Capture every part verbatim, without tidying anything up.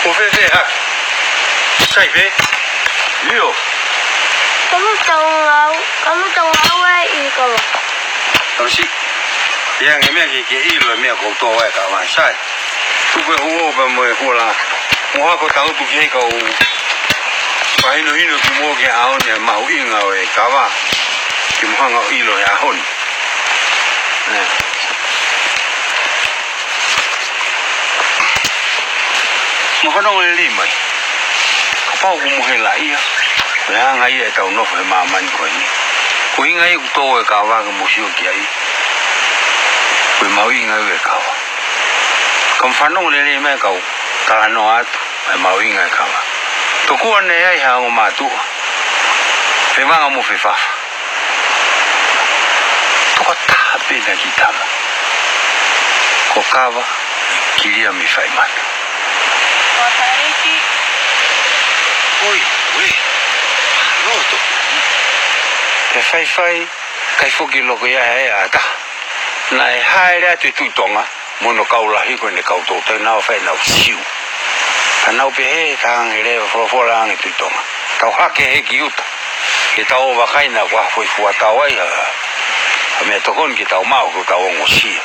Ko fē fē hake? Sai pē? ʻIo. Kamu tau ngau, kamu tau ngau e i kava. Tamasiʻi. ʻI ai ange meʻa ke ke ʻilo e meʻa ʻoku tō ai e kava, sai. Tuku e huo pea mo e huo la. Mo hako tangutu ki he kau fakahinohino kimuʻa ki he ʻaho ni e mahuʻinga ʻo e kava. Ke mo hanga ʻo ʻilo he ʻaho ni. Nē. Mo fanongo lelei mai. Kapau ʻoku mo hela ia, ko e anga ia ʻetau nofo he māmani ko eni. Ko e ʻuhinga ia ʻoku tō e kava ke mo sio ki ai. Ko e mahuʻinga ia e kava. Ka mo fanongo lelei mai kau talanoa atu e mahuʻinga e kava. Tokua ne ʻi ai ha ongo mātuʻa fevanga mo fefafa. Tokotaha pē naʻe kiʻi tama. Ko Kava Kiliami Faimata. Ko Saiki. ʻOi, uē. Mālō tokoni. Pea faifai, ʻikai foki loko ia he ʻata. Naʻe haele atu e Tuʻi Tonga mo hono kau lahi ko ʻene kau toutai, nau fai ʻenau siu. Ka nau pehē, ka ange leva folofola ange Tuʻi Tonga. Tau hake he ki ʻuta. Ke tau ō vakai naʻa kuo ʻi ai ha foʻi fuʻu ʻatā ai ha, ha meʻatokoni ke tau maʻu, ke tau ongosia.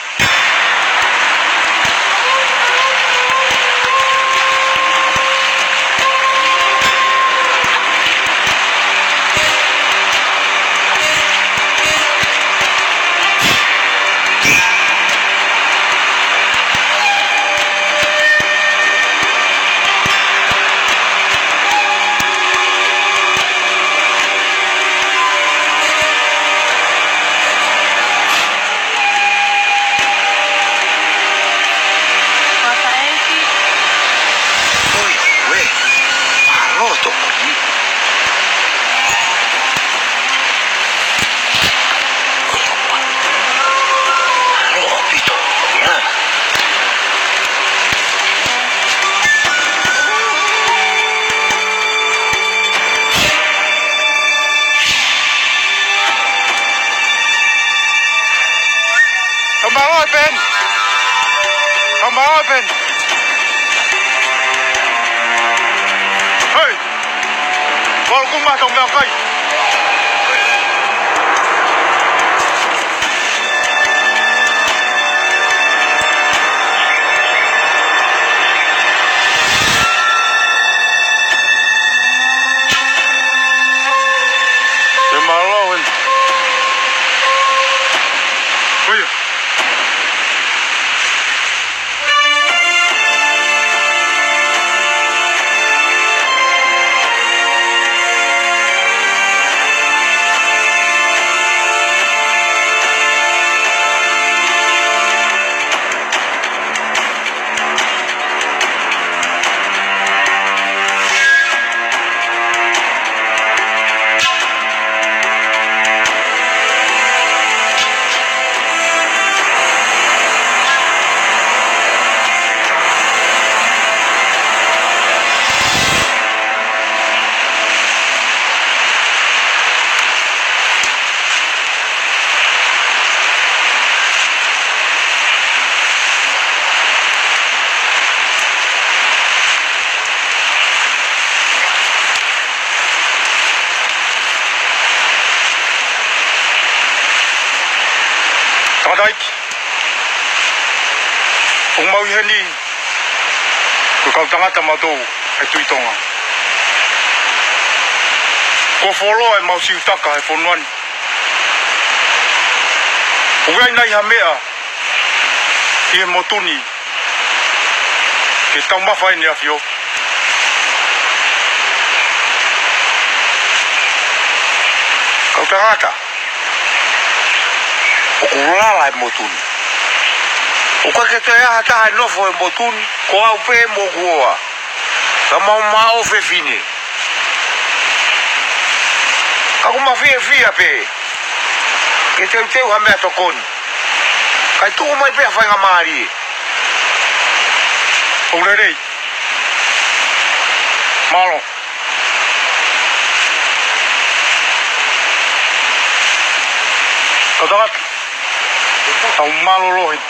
ʻOi, uē. Mālō tokoni. Mālō ʻaupito. Ia. Tau mālō e peni. Tau mālō e peni. Hei! Kolo kuma tau meʻakai. E mālō eni. Ko ia. Tangataʻeiki, ʻoku mau ʻi heni ko e kau tangata mautolu ʻa e Tuʻi Tonga. Kuo fuoloa ʻemau siutaka he fonua ni. ʻOku ʻi ai nai ha meʻa ʻi he motu ni ke taumafa ʻEne ʻAfio? Kau tangata, ʻoku lala e motu ni. ʻOku ʻikai ke toe ʻi ai ha taha ʻe nofo he motu ni, ko au pē mo hoku hoa. Ka mau maʻu fefine. Ka ʻoku mau fiefia pē ke teuteu ha meʻatokoni. Kae tuku mai pē ha faingamālie. ʻOku lelei. Mālō. Kau tangata, tau mālōlō heni.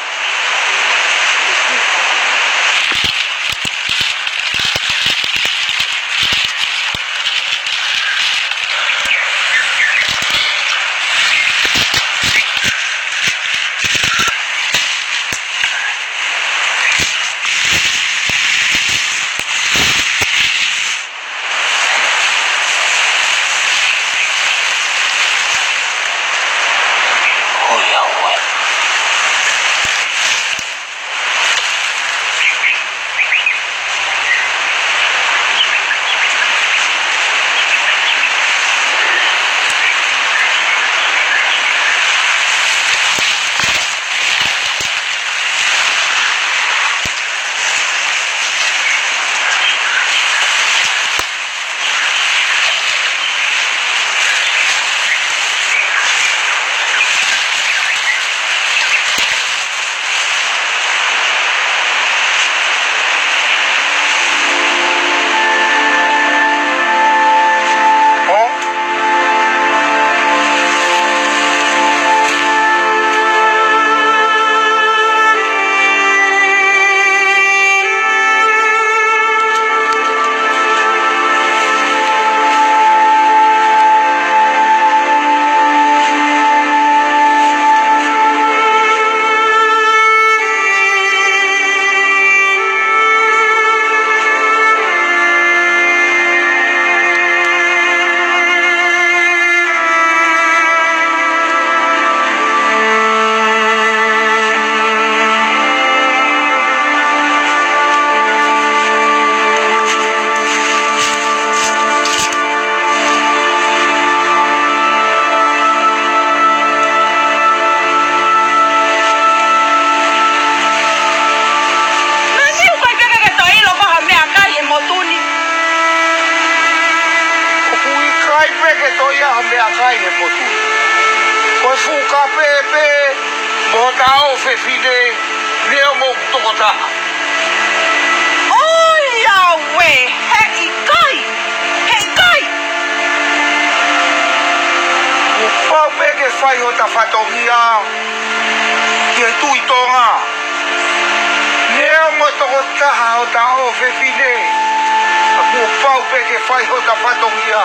Fefine, neongo ʻoku toko taha. ʻOiauē, heʻikai, heʻikai. Kuo pau pē ke fai hota fatongia ki he Tuʻi Tonga. Neongo toko taha hota ʻofefine, ka kuo pau pē ke fai hota fatongia.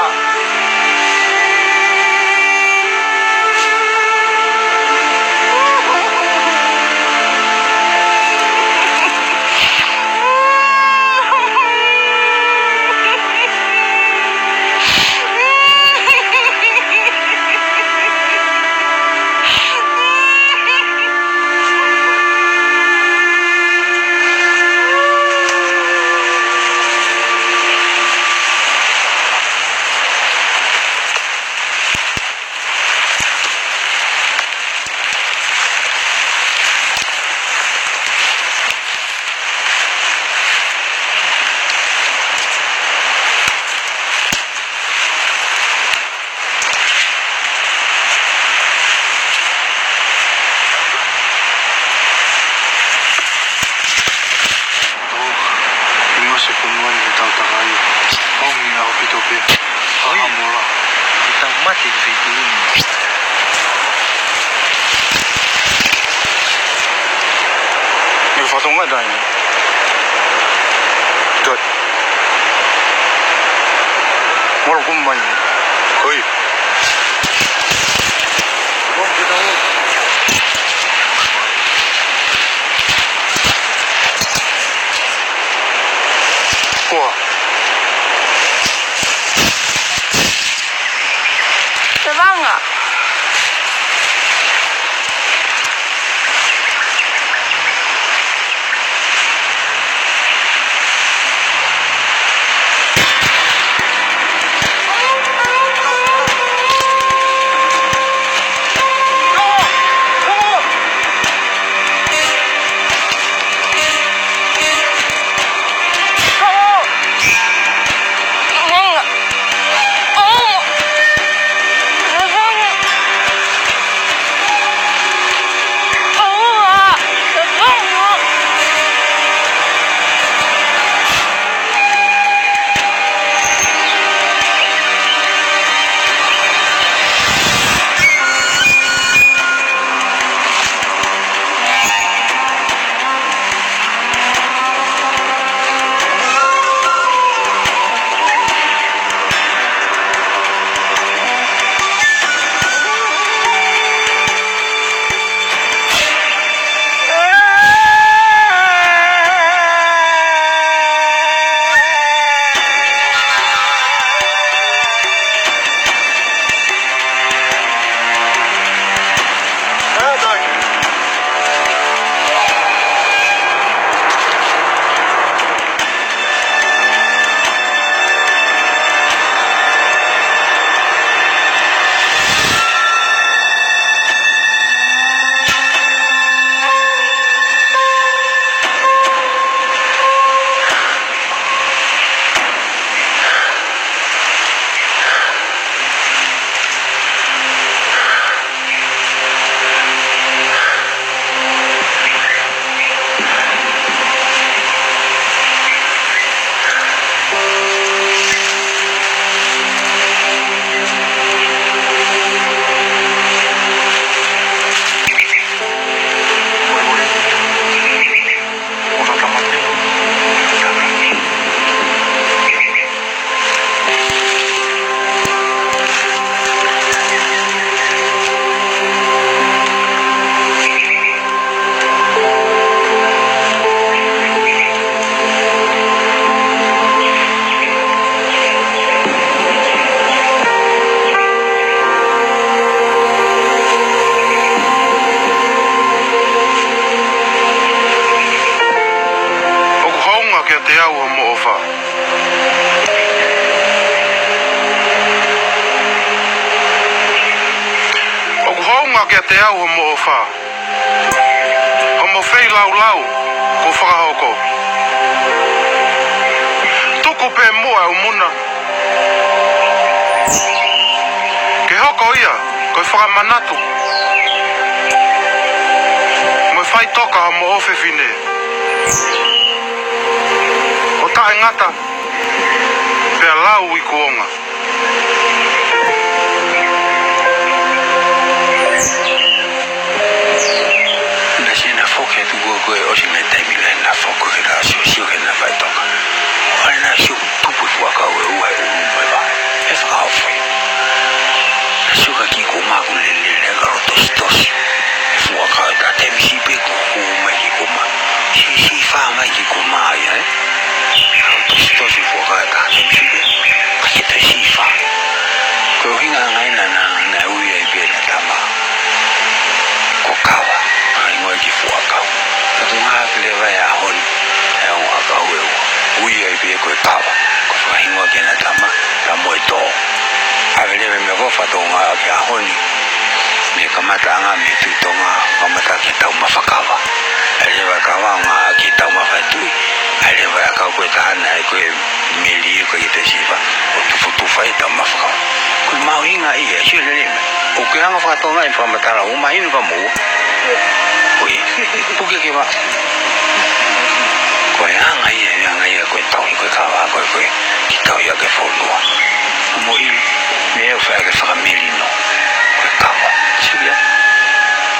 ʻOku mei ʻosi e fonua ni he tautaka ia. ʻOku mei ʻaupito pē. ʻOi. ʻAmola. Ke tau mate ki he feituʻu ni. Mei fatongia dai. Good. Moro kumai. Koi. Kua. Te vanga. ʻOku hounga kiate au hoʻomo ʻofa. ʻOku hounga kiate au hoʻomo ʻofa. Hoʻomo feilaulau kuo fakahoko. Tuku pē muʻa ʻeku muna ke hoko ia ko e fakamanatu mo e Faʻitoka mo ʻofefine. ʻO taʻengata pea lau i kuonga. Naʻe ʻosi ʻena foki atu ko ē, ko e ʻosi mei taimi lahi ʻena foki ko ē ke na sio, sio ki heʻena faʻitoka. ʻO ʻena sio tupu e fuakava ʻe ua ʻi ʻolunga mo e vaʻe. ʻE fakaofo ia. Naʻe sio ka kiʻi koma ʻoku lele, lele ka lō tositosi e fuakava, ka taimi siʻi pē ko ē ʻoku mai kiʻi koma. Siʻi, siʻi fā mai kiʻi koma ia, ē? Ka lō tositosi e fuakava, ka taimi siʻi pē ʻikai ke toe siʻi fā. Ko e ʻuhinga ia naʻe, naʻe ui ai pē ʻena tama ko Kava, ʻa e hingoa ki he fuakava. Ka ʻoku ngāueʻaki leva he ʻaho ni ʻa e ongo ʻakau ʻe ua. Ui ai pē ko e Kava, ko e fakahingoa ki heʻena tama, pea mo e tō. ʻAve leva e meʻa ko ē ʻoku faʻa ngāueʻaki he ʻaho ni, mei he kamataʻanga, mei he Tuʻi Tonga, kamata ki he taumafa kava. ʻAve leva e kava ʻo ngāueʻaki he taumafa e tuʻi, ʻave leva e ʻakau ko e taha naʻe ko e meli ʻoku ʻikai ke toe siʻi fā, ʻo tufotufa e taumafa kava. Ko e mahuʻinga ia, sio lelei mai. ʻOku ke hanga ʻo fakatonga e fakamatala, ʻoku mahino ka moua. Ko e puke ke vā. Ko e anga ia, e anga ia ko e tauhi ko e kava, ko e, ko e kiʻi tauhi ʻa e fonua. Mo e meʻa ʻoku fai ʻaki e fakamelino ko e kava. Sio ia.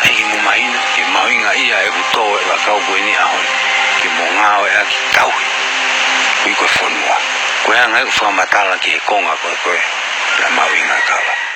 ʻEiki mo mahino, ke mahuʻinga ia ʻeku tō e ʻakau ko eni he ʻaho ni. Ke mo ngāueʻaki tauhi. Ui ko e fonua. Ko e anga ia ʻoku fakamatala ki he konga ko e, ko e, ʻa e mahuʻinga e kava.